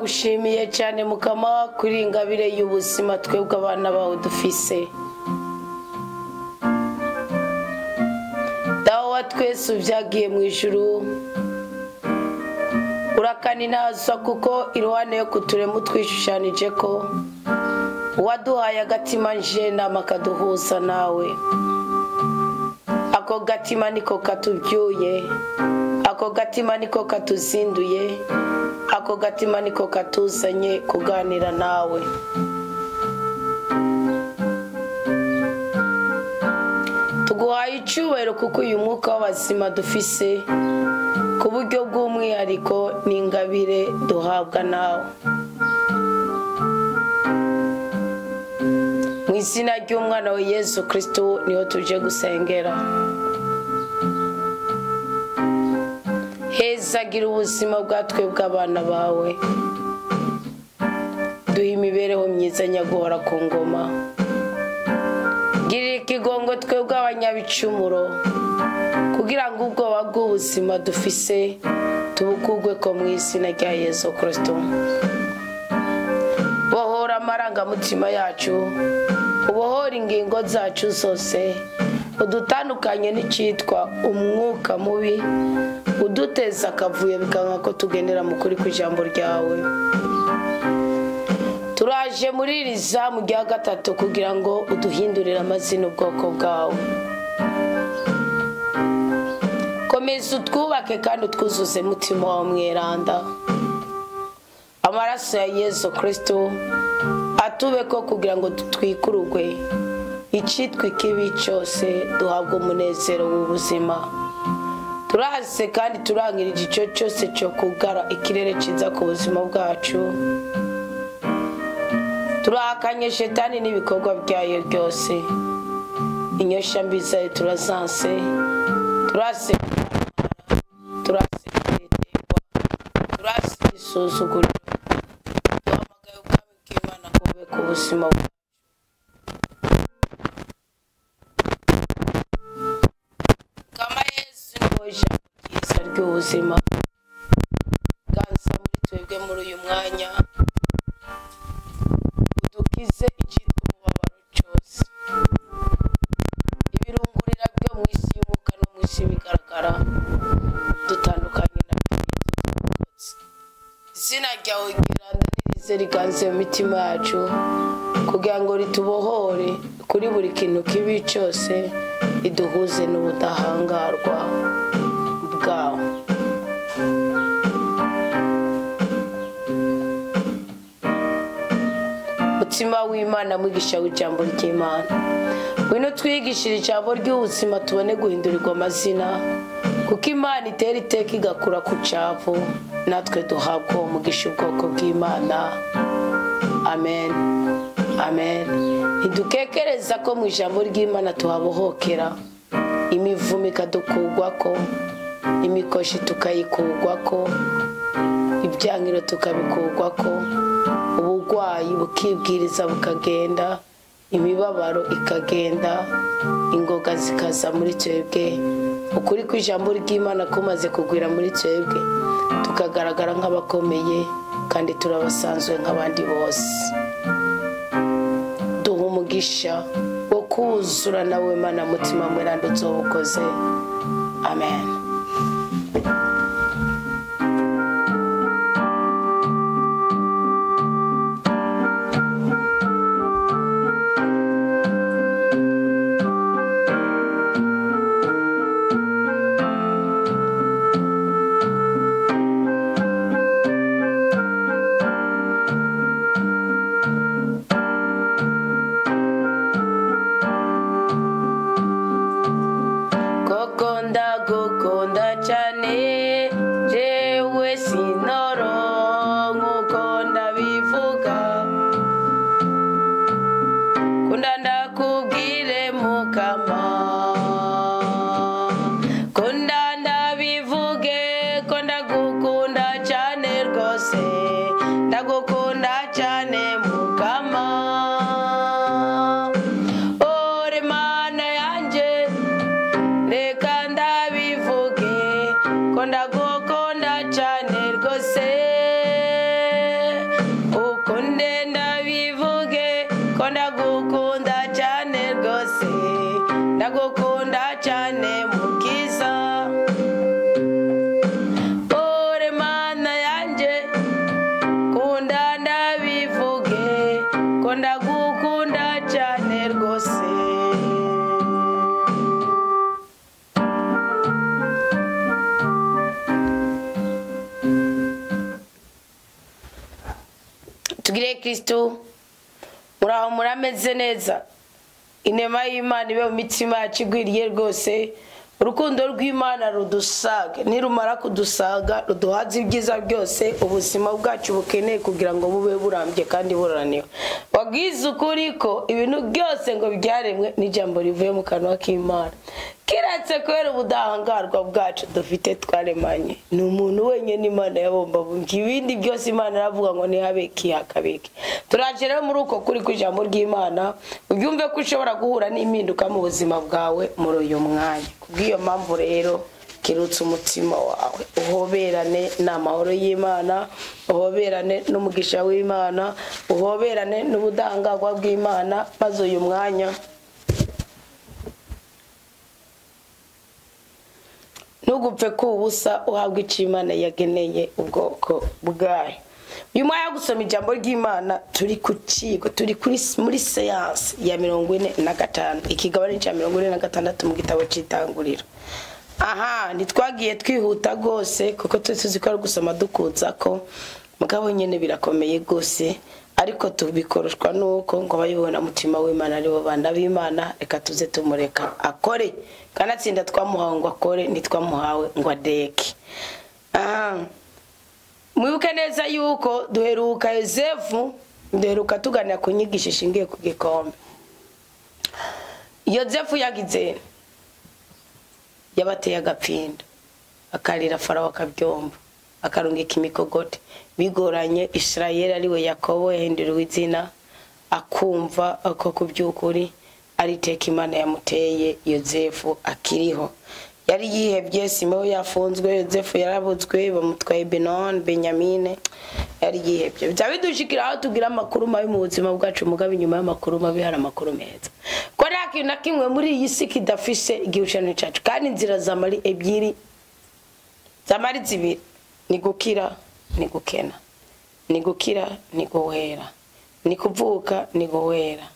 Turagushimiye cyane Mukama kuri ingabire y'ubuzima twebwe abana bawe dufise. Dawe twese ubyagiye mu ijuru, urakana intazo kuko iruhande yo kuturema utwishushanije ko waduhaye agatima njenama kaduhuza nawe. Ako gatima niko katubyuye, ako gatima niko katuzinduye, ako gatima niko katuzanye kuganira nawe. Tuguhaye icyubahiro kuko uyu mwuka w'abazima dufise ku buryo bw'umwihariko n'ingabire duhabwa nawe. Mu izina ry'umwana wa Yesu Kristo niho tuje gusengera. Hezagira ubuzima bwatwe bw'abana bawe, duhe imibereho myiza nyaguhora ku ngoma. Girira ikigongo twebwe abanyabicumuro, kugira ngo ubwoba bw'ubuzima dufise tubukugwe ko mu izina rya Yesu Kristo. Bohora amarangamutima yacu, ubohora ingingo zacu zose, udutandukanye n'icyitwa umwuka mubi uduteza akavuyo bikanga ko tugendera mu kuri kw'ijambo ryawe. Turaje muri iri zamu rya gatatu kugira ngo uduhindurire amazina ubwoko bwawe. Komeza utwubake kandi utwuzuze mutima wawe mweranda. Amaraso ya Yesu Kristo atube ko kugira ngo dutwikururwe icyitwa ikibi cyose, duhabwe umunezero w'ubuzima. Turahase kandi turangirije icyo cyose cyo kugara ikirere cyiza ku buzima bwacu. Turahakanye shetani n'ibikorwa byayo byose, inyosha mbi zayo turazanse. Turase turase turase isuzuguriro. Duhamagaye ubwami bw'Imana bube ku buzima bwacu. Kama Yesu niwe ijambo ryiza ry'ubuzima, ganza muri twebwe muri uyu mwanya, udukize icyitwa umubabaro cyose, ibirungurira byo mu isi y'umwuka no mu isi bigaragara, dutandukanye na Yesu. Izina ryawe ryiranda nirize riganze mu mitima yacu, kugira ngo ritubohore kuri buri kintu kibi cyose, iduhuze n'ubudahangarwa bwawe. Mutima w'Imana, mwigisha w'ijambo ry'Imana, ngwino twigishire ijambo ry'ubuzima tubone guhindurirwa amazina, kuko Imana itera iteka igakura ku cyavu, natwe duhabwa uwo mugisha ubwoko bw'Imana. Amen, amen. Ntidukekereza ko mu ijambo ry'Imana tuhabohokera, imivumo ikadukugwako, imikoshi tukayikugwako, ibyankiro tukabikugwako, ubugwayi bukibwiriza bukagenda, imibabaro ikagenda, ingoga zikaza muri twebwe. Ukuri kw'ijambo ry'Imana kumaze kugwira muri twebwe, tukagaragara nk'abakomeye kandi turabasanzwe nk'abandi bose. Duha umugisha wo kuzura nawe Mana mutima mweranda uzobukoze. Amen. Koko ndagukunda cyane, jewe sinoro nkuko ndabivuga. Kunda ndakubwire Mukama, kunda ndabivuge ko ndagukunda cyane rwose, ndagukunda cyane Mukama. Ore Mana yanjye, reka ndabivuge ko ndagukunda cyane rwose. ko ndagukunda cyane rwose, ndagukunda cyane mukiza. Ore Mana yanje, kunda ndabivuge, ko ndagukunda cyane rwose. Tugire Kristo, muraho murameze neza. Inema y'Imana ibe mu mitima yacu igwiriye rwose. Urukundo rw'Imana rudusaga, nirumara kudusaga ruduhaze ibyiza byose ubuzima bwacu bukeneye kugira ngo bube burambye kandi buraniwe. Wabwize ukuri ko ibintu byose ngo byaremwe n'ijambo rivuye mu kanwa k'Imana. Kiretse kubera ubudahangarwa bwacu dufite twaremanye, ni umuntu wenyine Imana yabumbabumbye, ibindi byose Imana iravuga ngo ntihabeke hakabeke. Turaje rero muri uko kuri kw'ijambo ry'Imana, ubyumve ko ushobora guhura n'impinduka mu buzima bwawe muri uyu mwanya. Kubw'iyo mpamvu rero kirutse umutima wawe, uhoberane n'amahoro y'Imana, uhoberane n'umugisha w'Imana, uhoberane n'ubudahangarwa bw'Imana, maze uyu mwanya ntugupfe ko ubusa uhabwa icyo Imana yageneye ubwoko bwayo. Uyu mwanya wo gusoma ijambo ry'Imana turi ku kigo, turi muri seanse ya 45, ikigabane cya 46 mu gitabo cy'Itanguriro. Aha ntitwagiye twihuta rwose kuko tuzi ko ari gusoma dukunza ko mugabo nyene birakomeye rwose, ariko tubikoroshwa nuko ngo abayobowe na mutima w'Imana aribo bana b'Imana. Reka tuze tumureka akore, kanatsinda twamuhawe ngo akore, ntitwamuhawe ngo adeke. Mwibuke neza yuko duheruka Yozefu, duheruka tuganira ku nyigisho ishingiye ku gikombe. Yozefu yagize yabateye agapinda, akarira Farawo akabyumva, akarungika imikogote. Bigoranye Israel ariwe Yakobo yahinduriwe izina, akumva ko kubyukuri ari iteka Imana yamuteye Yozefu akiriho. Yari yihebye, Simewo yafunzwe, Yozefu yarabuzwe, bamutwaye Benon, Benyamine, yari yihebye. Bya bidushikira aho tugira amakuru mabi mu buzima bwacu, mugabe inyuma y'amakuru mabi hari amakuru meza. Ko nta kintu na kimwe muri iyi si kidafise igihushanyo cyacu, kandi inzira zamari ebyiri, zamari zibiri, ni gukira ni gukena, ni gukira ni guhera, ni kuvuka ni guhera,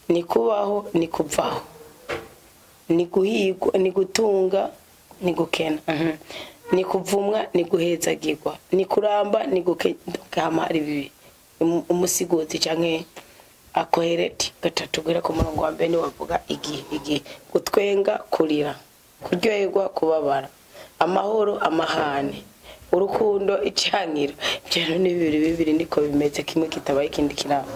ni kubaho ni kuvaho, ni guhigwa ni gutunga ni gukena, ni kuvumwa ni guhezagirwa, ni kuramba ni gukama. Ari bibi umusiguzi canke akohereti gatatu gwera ku murongo wa mbere ni wavuga igihe igihe gutwenga kurira, kuryoherwa kubabara, amahoro amahane, urukundo icyankiro. Ibyo ni bibiri bibiri niko bimeze, kimwe kitabaye ikindi kiraba.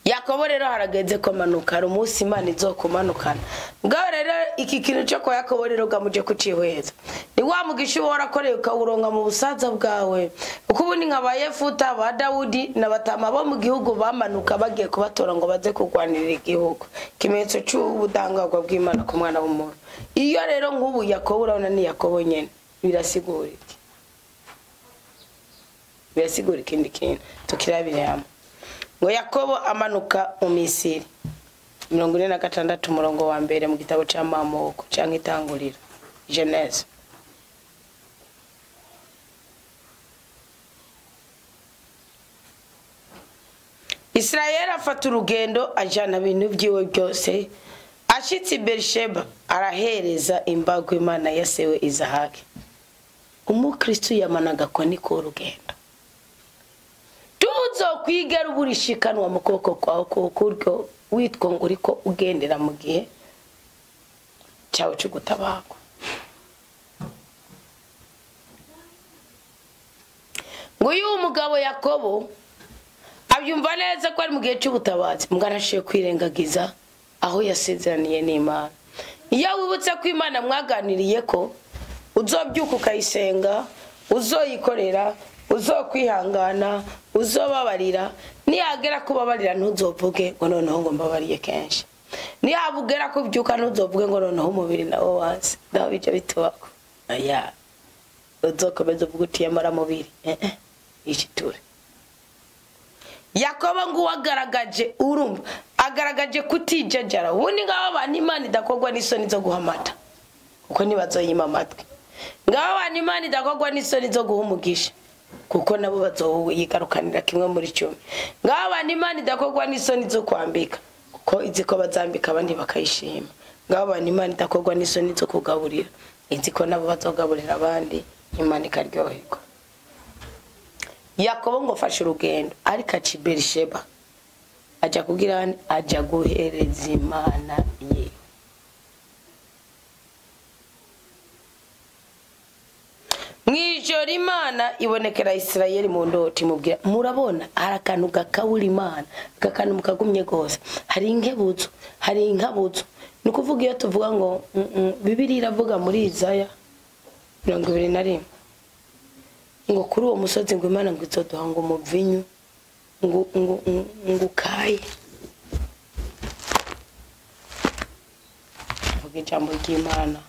Yakobo rero harageze ko manuka, hari umunsi Imana izokumanukana. Ngaho rero iki kintu cyo kwa Yakobo rero gamuje kucihweza, ni wa mugisha uba warakoreye ukawuronka mu busaza bwawe. Kuko ubundi nka ba Yefuta, ba Dawudi na batama bo mu gihugu bamanuka bagiye kubatora ngo baze kurwanirira igihugu, ikimenyetso cy'ubudahangarwa bw'Imana ku mwana w'umuntu. Iyo rero nk'ubu Yakobo urabona ni Yakobo nyene, birasigura iki? Birasigura ikindi kintu tukirabire hamwe. Ngo Yakobo amanuka mu Misiri, 46 umurongo wa mbere mu gitabo cy'Amamoko cyangwa Itanguriro, Genese. Israel afata urugendo ajana ibintu byiwe byose, ashitse i Beersheba arahereza imbago Imana yasewe Izahaki. Umukristo yamanaga ko niko urugendo. Tuzokwigera uburishikanwa mu kuboko kwawe kuryo witwa ngo uriko ugendera mu gihe cyawe cyo gutabagwa. Ngo uyu mugabo Yakobo abyumva neza ko ari mu gihe cy'ubutabazi, mugana ashiye kwirengagiza aho yasezeraniye n'Imana. Iyo wibutse ko Imana mwaganiriye ko uzobyuka ukayisenga, uzoyikorera, uzokwihangana, uzobabarira, niyagera kubabarira ntuzovuge ngo noneho ngo mbabariye kenshi. Niyabugera kubyuka ntuzovuge ngo noneho umubiri nawo wanze. Ndaho bijya bitubako. Aya uzokomeza uvuga uti yamara mubiri. Ishiture. Yakobo ngo uwagaragaje urumva agaragaje kutijajara. Ubundi ngabo abantu Imana idakogwa n'isoni zo guha amata, kuko ntibazoyima amatwi. Ngabo abantu Imana idakogwa n'isoni zo guha umugisha, kuko nabo bazoyigarukanira kimwe muri 10. Ngabo abantu Imana idakogwa n'isoni zo kwambika, kuko izi ko bazambika abandi bakayishima. Ngabo abantu Imana idakogwa n'isoni zo kugaburira, izi ko nabo bazogaburira abandi, Imana ikaryoherwa. Yakobo ngo fashe urugendo ariko aca i Berisheba, aja kugira aja guhereza Imana ye. Mwijoro Imana ibonekera Isirayeli mu ndoto imubwira, murabona hari akantu gakabura Imana, akantu mukagumye gose, hari inkebuzo, hari inkabuzo. Ni ukuvuga iyo tuvuga ngo Bibiliya iravuga muri Isaya 21 ngo kuri uwo musozi ngo Imana ngo izoduha ngo umuvinyu ngo ngo ngo ukaye. Vuga ijambo ry'Imana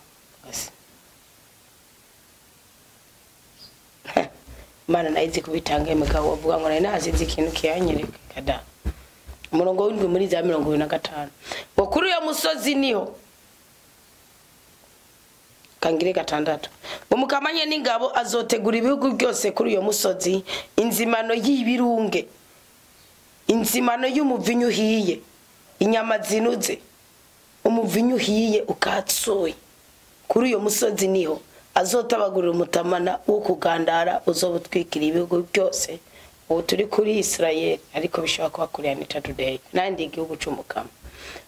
gasi. Imana nayo izi kubitanga, imugabo avuga ngo nari nasize ikintu kiyanyereka kada. Umurongo w'indwi muri za 25 ngo kuri uyo musozi niho kangire 6 ngo mukamanye n'ingabo azotegura ibihugu byose kuri uyo musozi, inzimano y'ibirunge, inzimano y'umuvinyu uhiye, inyama zinuze, umuvinyu uhiye ukatsoye. Kuri uyo musozi niho azotabagurira umutamana wo kugandara uzobutwikira ibihugu byose. Ubu turi kuri Israel, ariko bishobora kuba kuri Anita Today nandi igihugu c'umukama.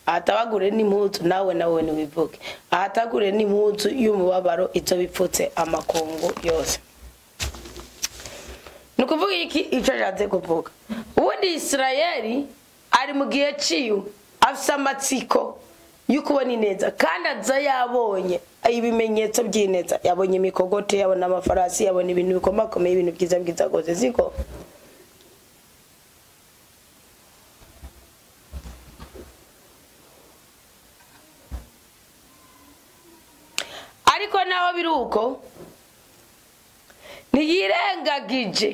Ahatabagure n'impuzu, nawe nawe niwivuge. Ahatagure n'impuzu y'umubabaro izo bipfutse amakungu yose. Nukuvuga iki ico jaze kuvuga? Ubundi Israel ari mu gihe ciyo afise amatsiko y'ukubona ineza, kandi aza yabonye ibimenyetso by'ineza, yabonye imikogote, yabona amafarasi, yabona ibintu bikomakomeye, ibintu byiza byiza gose, siko? Ariko naho biruko ntiyirengagije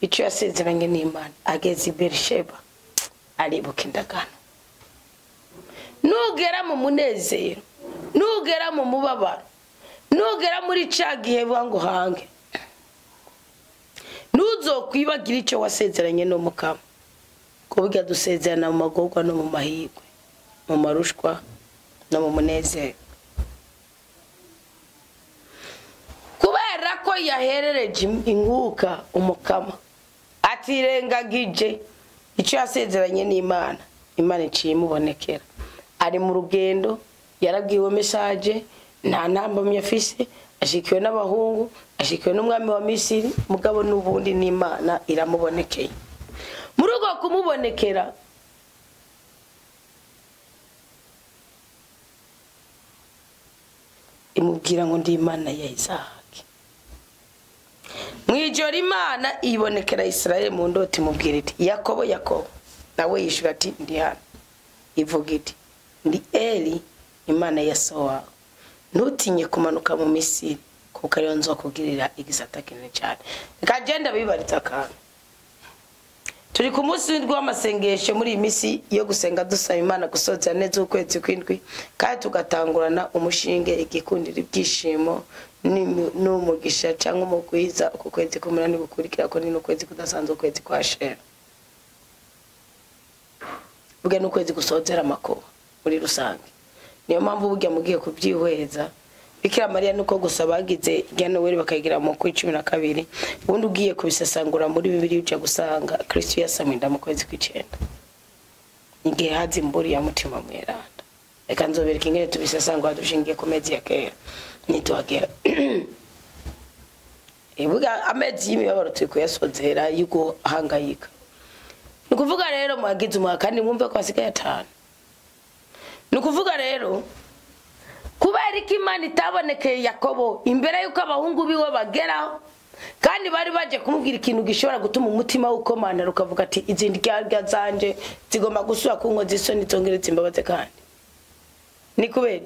icyo yasezeranye n'Imana. Ageze i Berisheba aribuka indagano. Nugera mu munezero, nugera mu mubabaro, nugera muri ca gihe ngo hange, ntuzokwibagira icyo wasezeranye n'Umukama. Kuburyo dusezerana mu magorwa no mu mahirwe, mu marushwa no mu munezero. Kubera ko yaherereje inguka Umukama, atirengagije icyo yasezeranye n'Imana, Imana iciye imubonekera. Ari mu rugendo, yarabwiwe message, nta ntambamye afise, ashikiwe n'abahungu, ashikiwe n'umwami wa Misiri, mugabo n'ubundi n'Imana iramubonekeye. Muri uko kumubonekera, imubwira ngo ndi Imana ya Isahaki. Mwijoro Imana ibonekera Isirayeli mu ndoto imubwira iti, Yakobo, Yakobo. Nawe yishura ati, ndi hano. Ivuga iti, ndi Eli, Imana ya so wawe. Ntutinye kumanuka mu Misiri, kuko ariyo nzokugirira igisata kinini cyane. Reka genda bibaritse akantu. Turi ku munsi w'indwi w'amasengesho muri iyi minsi yo gusenga dusaba Imana gusoza neza ukwezi kw'indwi, kandi tugatangurana umushinge igikundira ibyishimo n'umugisha cyangwa umugwiza uku kwezi k'umunani gukurikira, ko ni n'ukwezi kudasanzwe, ukwezi kwa shera. Burya n'ukwezi gusozera amakuba muri rusange. Niyo mpamvu burya mugiye kubyihweza Bikira Mariya nuko gusa bagize irya Noel bakayigira mu kwa 12, ubundi ugiye kubisesangura muri Bibiliya uja gusanga Kristo yasamwe inda mu kwezi kw'icenda, igihe haza imburi ya mutima mweranda. Reka nzobereka ingene tubisesangura dushingiye ku mezi ya kera nituhagera. Ibuga amezi y'imibabaro turi kuyasozera y'uguhangayika. Ni ukuvuga rero mwagize umwaka, kandi mwumve ko hasigaye 5. Ni ukuvuga rero kubera ko Imana itabonekeye Yakobo imbere yuko abahungu biwe bageraho, kandi bari baje kumubwira ikintu gishobora gutuma umutima ukomana rukavuga ati izi ndyarya zanje zigomba gusubira ku nkozi isoni zongere zimbabaze. Kandi ni kubera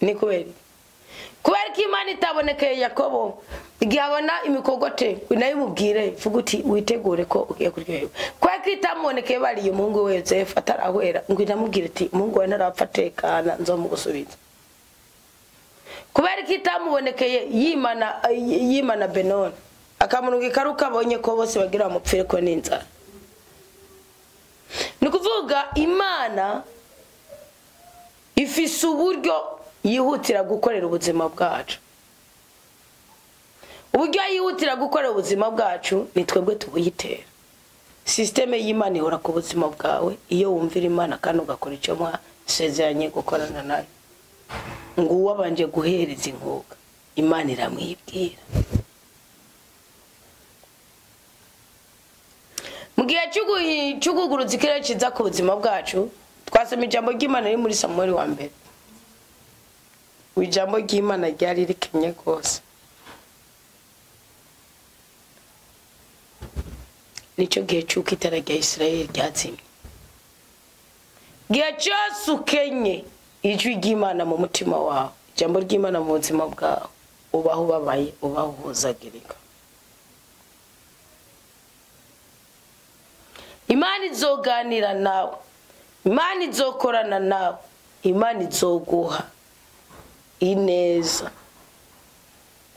ni kubera kubera ko Imana itabonekeye Yakobo Igihe abona imikogote nayo umubwire, vuga uti witegure ko ugiye kuryoherwa. Kwa kitamubonekeye bariye umuhungu we Yozefu atarahwera, ngo inamubwire iti umuhungu wawe ntarapfa atekana nzomugusubiza. Kubera ko itamubonekeye yimana Benoni, akamurungika ari uko abonye ko bose bagira bamupfire ko n'inzara. Ni ukuvuga Imana ifise uburyo yihutira gukorera ubuzima bwacu. Uburyo yihutira gukorera ubuzima bwacu ni twebwe tubuyitera. Systeme y'Imana ihora ku buzima bwawe iyo wumvira Imana kandi ugakora icyo mwasezeranye gukorana nayo. Ngo uwabanje guhereza ingoga Imana iramwibwira. Mu gihe cy'uguguruza ikirere kiza ku buzima bwacu, twasoma ijambo ry'Imana riri muri Samuel wa mbere. Ijambo ry'Imana ryari rikenye rwose. Nicyo gihe cy'uko itara rya Isirayeli ryazimye. Gihe cyose ukenye ijwi ry'Imana mu mutima wawe, ijambo ry'Imana mu buzima bwawe, ubaho ubabaye, ubaho uhuzagirika. Imana izoganira nawe, Imana izokorana nawe, Imana izoguha ineza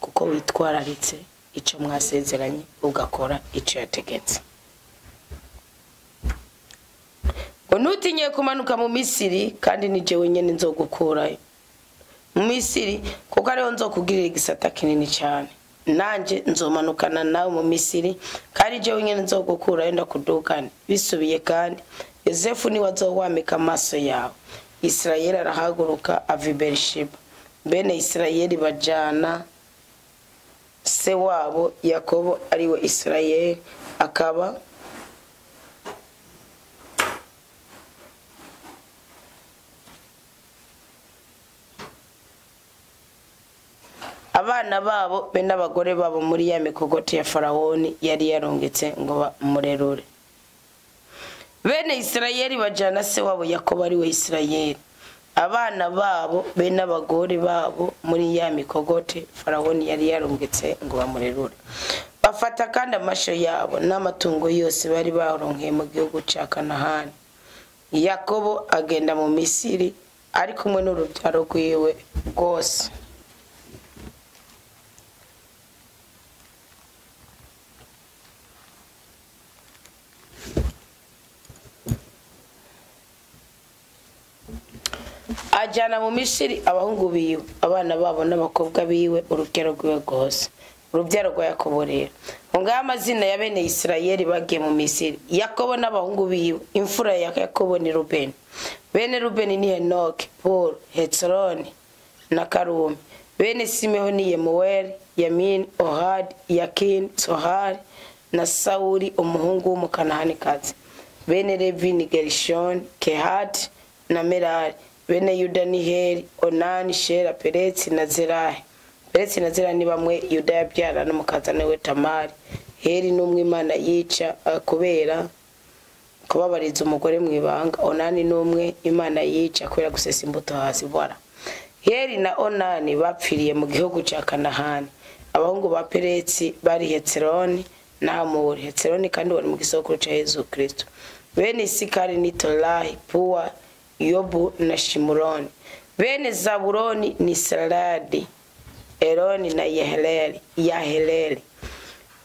kuko witwararitse icyo mwasezeranye ugakora icyo yategetse. Ngo ntutinye kumanuka mu Misiri, kandi ni jewe nyene nzogukurayo mu Misiri, kuko ariho nzokugirira igisata kinini cyane. Nanje nzomanukana nawe mu Misiri, kandi jewe nyene nzogukurayo ndakudukane. Bisubiye kandi Yozefu niwe azowamika amaso yawe. Isirayeli arahaguruka ava i Berishiba. Bene Isirayeli bajana se wabo Yakobo ariwe Isirayeli, akaba abana babo be n'abagore babo muri ya mikogote ya Farawoni yari yarongetse ngo bamurerure. Bene Isirayeli bajana se wabo Yakobo ariwe Isirayeli, abana babo be n'abagore babo muri ya mikogote Farawoni yari yarongetse ngo bamurerure. Bafata kandi amasho yabo n'amatungo yose bari baronkeye mu gihugu cya Kanahani. Yakobo agenda mu Misiri ari kumwe n'urubyaro rwiwe rwose. Ajyana mu Misiri abahungu biwe, abana babo n'abakobwa biwe, urubyaro rwiwe rwose. Urubyaro rwa Yakobo rero. Ngaho amazina ya bene Isirayeli bagiye mu Misiri. Yakobo n'abahungu biwe, imfura ya Yakobo ni Rubeni. Bene Rubeni ni Henoki, Paul, Hetsroni na Karumi. Bene Simehoni ni Yemuweli, Yamini, Ohad, Yakin, Sohari na Sauli umuhungu w'Umukanahanikazi. Bene Levi ni Gerishoni, Kehati na Merari. Bene Yuda ni Heri, Onani, Shera, Perezi na Zerahi. Perezi na Zerahi ni bamwe Yuda yabyara n'umukazana we Tamari. Heri n'umwe Imana yica kubera kubabariza umugore mu ibanga. Onani n'umwe Imana yica kubera gusesa imbuto hasi. Bora Heri na Onani bapfiriye mu gihugu cya Kanahani. Abahungu ba Perezi bari Hetsironi na Hamuri. Hetsironi kandi wari mu gisokuru cya Yesu Kristo. Bene Isikari ni Tolahi, Puwa, Yobu na Shimuroni. Bene Zabuloni ni Saradi, Eloni na Yaheleli.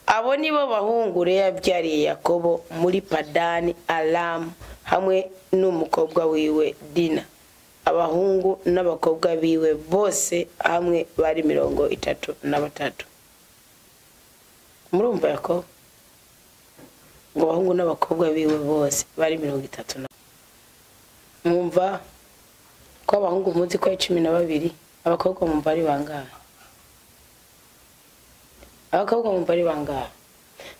Abo nibo bahungu Leya yabyariye Yakobo muri Padani Aramu hamwe n'umukobwa wiwe Dina. Abahungu n'abakobwa biwe bose hamwe bari 33. Murumva Yakobo ngo abahungu n'abakobwa biwe bose bari 30. Mwumva ko abahungu muzi ko 12, abakobwa mumva ari bangahe? Abakobwa mumva ari bangahe?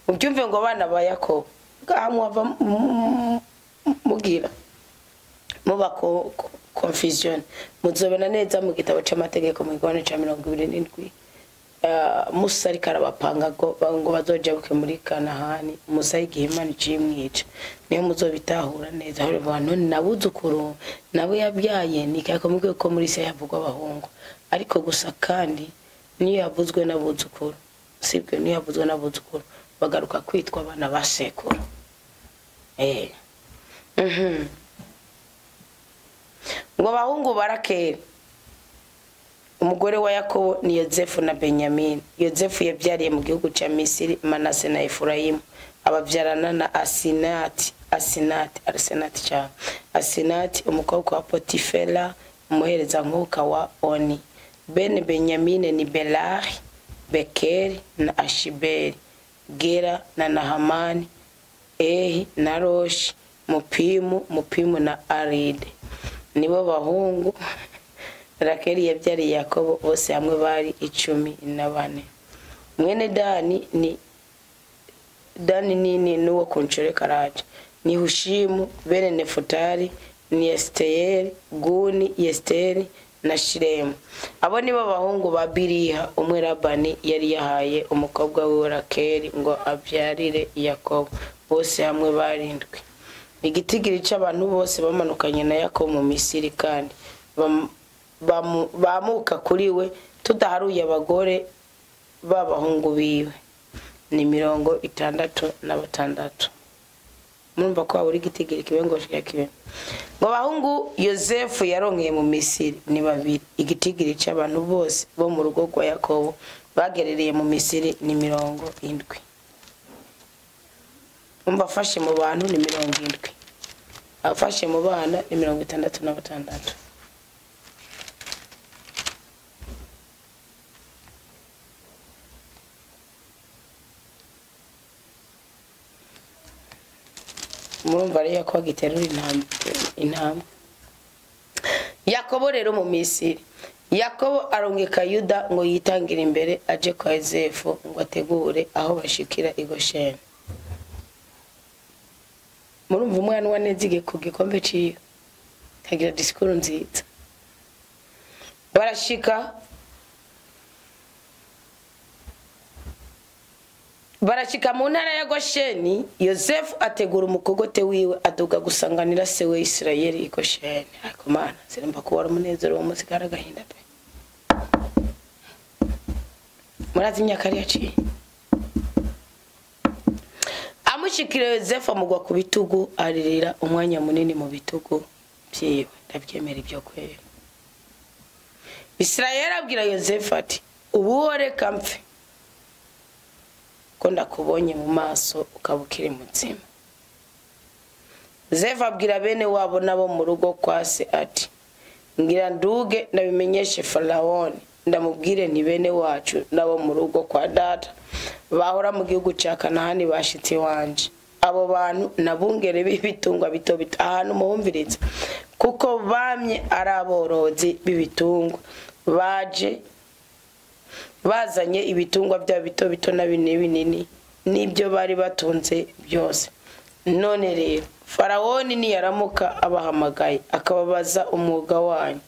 Mubyumve ngo abana ba Yakobo hamwe mugira muba confusion. Muzobona neza mu gitabo c'amategeko mu gihano ca 27. Musa ariko arabapanga ngo bazojabuke muri Kanahani. Musa igihe Imana icimwica niyo muzobitahura neza. Aho abantu nabuzukuru nabo yabyaye nikakomubwiye ko muri se yavugwa abahungu, ariko gusa kandi niyo yavuzwe n'abuzukuru Sibyo, niyo yavuzwe n'abuzukuru bagaruka kwitwa abana ba sekuru. Ngo abahungu ba Rakeli umugore wa Yakobo ni Yozefu na Benyamini. Yozefu yabyariye mu gihugu cya Misiri Manase na Efurayimu, ababyarana na Asinati, Asinati, Asinati cyane, Asinati umukobwa wa Potifera umuherezankuka wa Oni. Bene Benyamini ni Belari, Bekeri na Ashibeli, Gera na Nahamani, Ehi na Roshi, Mupimu, Mupimu na Aride. Nibo bahungu Rakeli yabyariye Yakobo, bose hamwe bari 14. Mwene Dani ni Dani nini nuwo kunchore karaje ni Hushimu, bene Nefutali ni Esteri, Guni, Esteri na Shiremu. Abo nibo bahungu ba Biliha umwe Labani yari yahaye umukobwa we Rakeli ngo abyarire Yakobo, bose hamwe barindwi. Igitigiri cy'abantu bose bamanukanye na Yakobo mu Misiri kandi bamuka kuri we tudaharuye abagore b'abahungu biwe ni 66. Murumva ko aburi gitigiri kibe ngo kibe. Ngo bahungu Yozefu yaronkeye mu Misiri ni babiri. Igitigiri cy'abantu bose bo mu rugo rwa Yakobo bagerereye mu Misiri ni 70. Umva afashe mu bantu ni 70, afashe mu bana ni 66. Murumva rero ko giterura intambwe. Yakobo rero mu Misiri, Yakobo arongeka Yuda ngo yitangire imbere aje kwa Yozefu ngo ategure aho bashikira i Gosheni. Murumva umwana wa Nezige ku gikombe ciwe kagira disikuru nziza. Barashika mu ntara ya Gosheni. Yozefu ategura umukogote wiwe aduga gusanganira se we Isirayeli i Gosheni. Ariko Mana zirumva ko wari umunezero wo munsi karagahinda pe. Murazi imyaka yari yaciye. Amushikira Yozefu amugwa ku bitugu aririra umwanya munini mu bitugu byiwe. Ndabyemera ibyo kwera. Isirayeli abwira Yozefu ati ubu reka mpfe ko ndakubonye mu maso ukaba ukiri mutsima. Yozefu abwira bene wabo nabo mu rugo kwa se ati ngira nduge ndabimenyeshe Farawoni, ndamubwire nti bene wacu nabo mu rugo kwa data bahora mu gihugu cya Kanahani bashitsi wanje. Abo bantu nabungere b'ibitungwa bito bito ahantu muhumviriza, kuko bamye ari aborozi b'ibitungwa, baje bazanye ibitungwa bya bito bito na binini binini nibyo bari batunze byose. None rero Farawoni niyaramuka abahamagaye akababaza umwuga wanyu,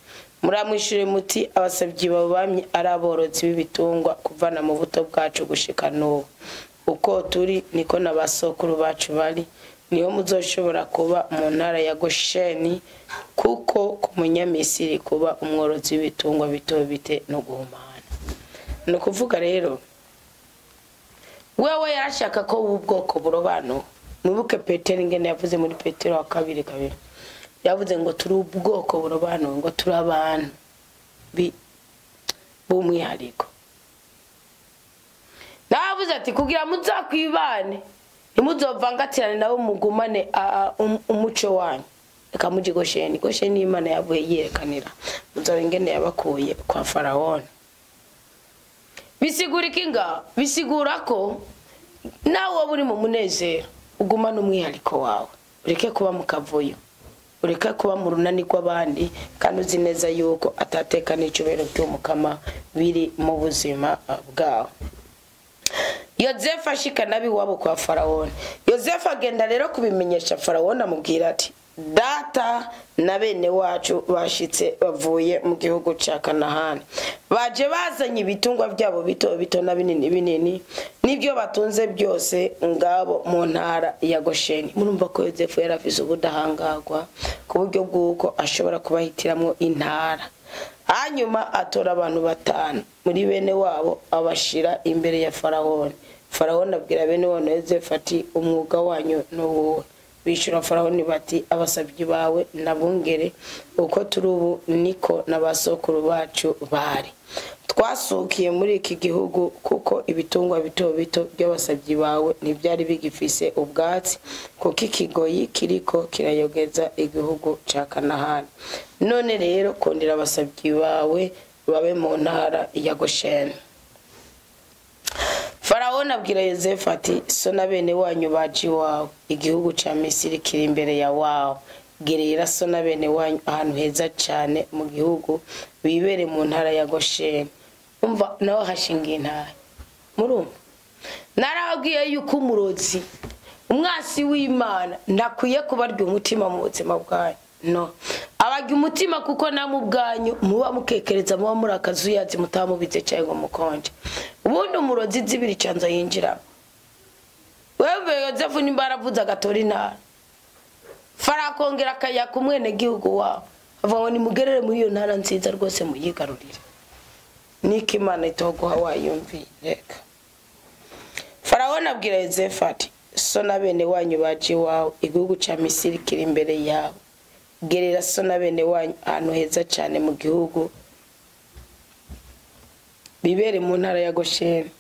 muramwishure muti abasabyi bamye ari aborozi b'ibitungwa kuvana mu buto bwacu gushika n'ubu. Uko turi niko n'abasokuru bacu bari, niho muzoshobora kuba mu ntara ya Gosheni, kuko ku Munyamisiri kuba umworozi w'ibitungwa bito bite no guhumana. Ni ukuvuga rero wewe yarashaka ko ubwoko burobano. Mubuke Petero ingene yavuze muri Petero wa 2:2, yavuze ngo turi ubwoko burobano, ngo turi abantu b'umwihariko. Navuze ati kugira muzakwibane ntimuzovangatirane nabo, mugumane umuco wanyu. Reka muje Gosheni. Gosheni Imana yavuye yerekanira muzora ingene yabakuye kwa Farawoni. Bisigura ikinga, bisigura ko nawe buri mu munezero ugumana umwihariko wawe, ureke kuba mu kavuyo, ureke kuba mu runani rw'abandi, kandi uzi neza yuko atateka n'icyubahiro by'umukama biri mu buzima bwawe. Yozefu ashika nabi wabo kwa Farawoni. Yozefu agenda rero kubimenyesha Farawoni, amubwira ati data na bene wacu bashitse bavuye mu gihugu cya Kanahani, baje bazanye ibitungwa byabo bito bito na binini binini nibyo batunze byose ngabo mu ntara ya Gosheni. Murumva ko Yozefu yarafise ubudahangagwa ku buryo bw'uko ashobora kubahitiramwo intara. Hanyuma atora abantu 5 muri bene wabo abashira imbere ya Farawoni. Farawoni abwira bene wabo na Yozefu ati umwuga wanyu n'uwuhe? Bishura Farawoni bati abasabyi bawe nabungere uko turi ubu niko n'abasokuru bacu bari. Twasukiye muri iki gihugu kuko ibitungwa bito bito by'abasabyi bawe ntibyari bigifise ubwatsi, kuko ikigoyi kiriko kirayogeza igihugu ca Kanahani. None rero kondera abasabyi bawe babe mu ntara ya Gosheni. Farawoni abwira Yozefu ati so na bene wanyu baje iwawe, igihugu ca Misiri kiri imbere ya wawe. Gerera so na bene wanyu ahantu heza cane mu gihugu, bibere mu ntara ya Gosheni. Umva nawe hashingiye intara. Murumva narababwiye yuko umurozi umwasi w'Imana ndakwiye kubarya umutima mu buzima bwanyu. No abarya umutima kuko namwe ubwanyu muba mukekereza, muba muri akazuyazi mutamubize cyangwa mukonje. Ubundi umurozi zibiri canzo yinjira. Wewe Yozefu nimba aravuze agatora intara, Farakongera akayaka umwene gihugu wabo, avuga ngo nimugerere muri iyo ntara nziza rwose muyigarurire. Niko Imana itoguha wayumviye. Reka Farawoni abwira Yozefu ati so na bene wanyu baje iwawe, igihugu ca Misiri kiri imbere yawe. Gerera so na bene wanyu ahantu heza cane mu gihugu, bibere mu ntara ya Gosheni.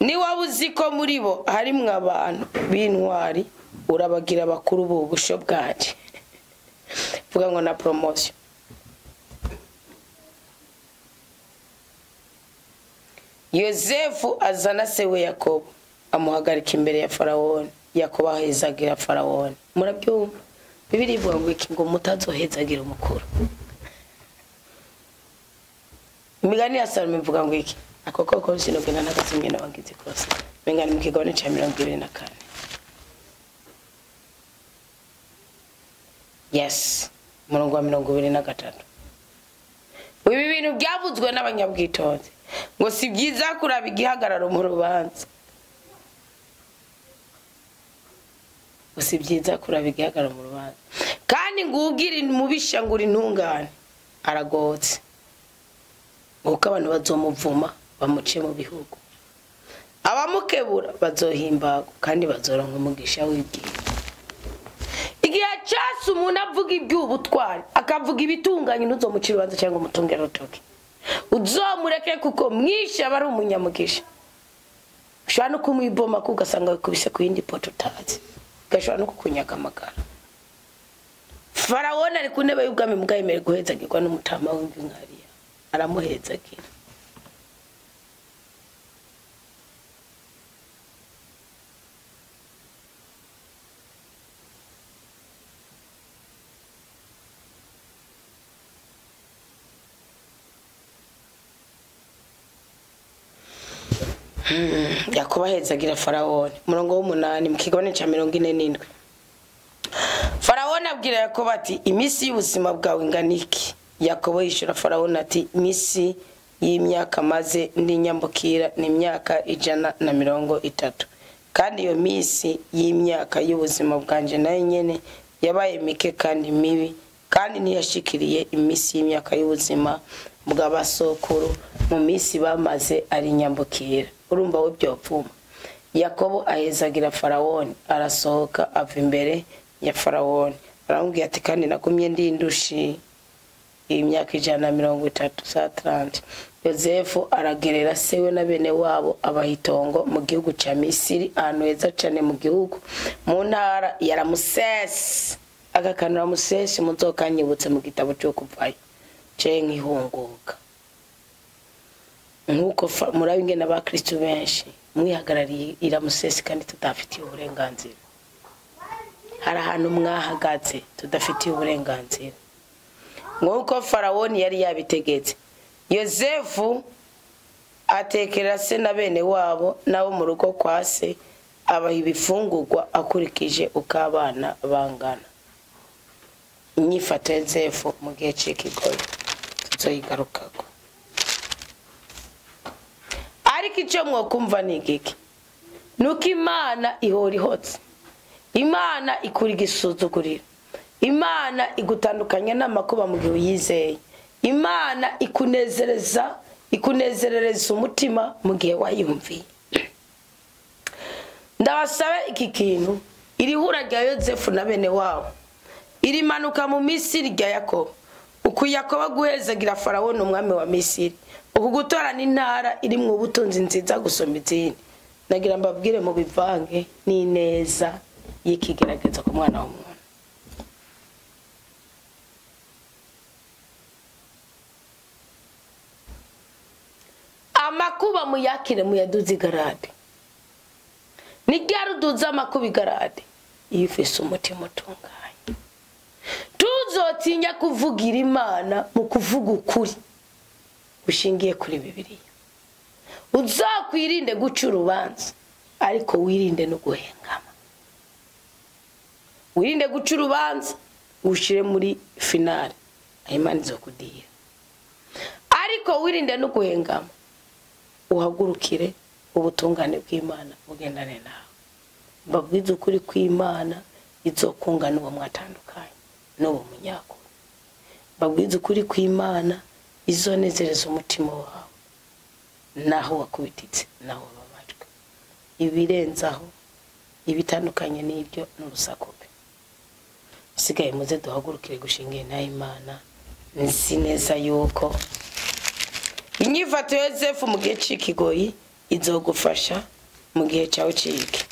Niwaba uzi ko muri bo harimwo abantu b'intwari, urabagira bakuru b'ubusho bwanje. Vuga ngo na promotion. Yozefu azana se we Yakobo amuhagarika imbere ya Farawoni. Yakobo ahezagira Farawoni. Murabyumva? Bibiliya ivuga ngo iki? Ngo mutazohezagira umukuru. Imigani ya Salomo ivuga ngo iki? Ako koko sinogenda nagasimye n'abagize kose. Mengani mu kigabane ca 24. Yes, umurongo wa 23. Ibi bintu byavuzwe n'abanyabwitonzi ngo si byiza kuraba igihagararo mu rubanza. Ngo si byiza kuraba igihagararo mu rubanza. Kandi ngubwira mubisha nguri intungane aragotse. Nguko abantu bazomuvuma bamuce mu bihugu. Abamukebura bazohimbaga kandi bazoronka umugisha w'ibyiza. Igihe cyose umuntu avuga iby'ubutwari akavuga ibitunganye, ntuzomucire urubanza cyangwa umutunge urutoki. Uzomureke kuko mwishe aba ari umunyamugisha. Ushobora no kumwiboma kuko ugasanga wikubise ku yindi poto utazi, gashobora no kukunyaga amagara. Farawoni ari ku ntebe y'ubwami mugayemere guhezagirwa n'umutama w'imvi nkariya, aramuhezagira. Yakobo ahezagira Farawoni. Umurongo w'umunani mu kigabane ca 47. Farawoni abwira Yakobo ati iminsi y'ubuzima bwawe ingana iki? Yakobo yishura Farawoni ati iminsi y'imyaka maze ndinyambukira ni imyaka 130, kandi iyo minsi y'imyaka y'ubuzima bwanje nayo nyene yabaye mike kandi mibi, kandi ntiyashikiriye iminsi y'imyaka y'ubuzima bw'abasokuru mu minsi bamaze ari nyambukira. Urumva we byopfuma. Yakobo ahezagira Farawoni, arasohoka ava imbere ya Farawoni. Aramubwira ati kandi nagumye ndi indushi imyaka 130 sa 30. Yozefu aragerera sewe na bene wabo abaha itongo mu gihugu ca Misiri, ahantu heza cane mu gihugu, mu ntara ya Ramusesi. Aka kantu Ramusesi muzokanyibutse mu gitabo cyo kuvayo ce nkihunguka. Nkuko murabi ingene abakristo benshi mwihagarariye Iramusesi kandi tudafitiye uburenganzira. Hari ahantu mwahagaze tudafitiye uburenganzira. Nkuko Farawoni yari yabitegetse, Yozefu atekera se na bene wabo nabo mu rugo kwa se, abaha ibifungurwa akurikije uko abana bangana. Inyifato ya Yozefu mu gihe c'ikigoyi tuzoyigarukako. Ariko icyo mwokumva ni igiki? Nuko Imana ihora ihotse, Imana ikura igisuzuguriro, Imana igutandukanya n'amakuba mu gihe uyizeye. Imana ikunezereza, ikunezerereza umutima mu gihe wayumviye. Ndabasaba iki kintu, iri hura rya Yozefu na bene wabo, irimanuka mu Misiri rya Yakobo, uku Yakobo guhezagira Farawo umwami wa Misiri, uku gutorana intara irimwo ubutunzi nziza gusoma izindi. Nagira mbabwire mu bivange n'ineza y'ikigerageza ku mwana w'umuntu. Amakuba muyakire muyaduze igarade. Ni ryari uduze amakuba igarade? Iyo ufise umutima utunganye. Tuzotinya kuvugira Imana mu kuvuga ukuri ushingiye kuri Bibiliya. Uzakwirinde guca urubanza, ariko wirinde no guhengama. Wirinde guca urubanza ushire muri finale, Imana izokudira. Ariko wirinde no guhengama, uhagurukire ubutungane bw'Imana bugendane nawe. Mbabwize ukuri kw'Imana izokunga n'uwo mwatandukanye n'uwo munyakuri. Mbabwize ukuri kw'Imana izonezereza umutima wawe, naho wakubititse, naho wababajwe. Ibirenzaho ibitandukanye n'ibyo n'urusaku. Sigaye muze duhagurukire gushingira na Imana. Nzi neza yuko inyifato ya Yozefu mu gihe c'ikigoyi izogufasha mu gihe cyawe ciki,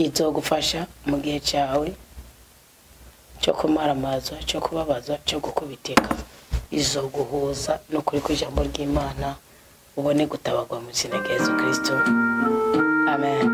izogufasha mu gihe cyawe cyo kumaramazwa, cyo kubabazwa, cyo gukubitika. Izoguhuza no kuri kw'ijambo ry'Imana, ubone gutabagwa mu izina rya Yesu Kristo. Amen.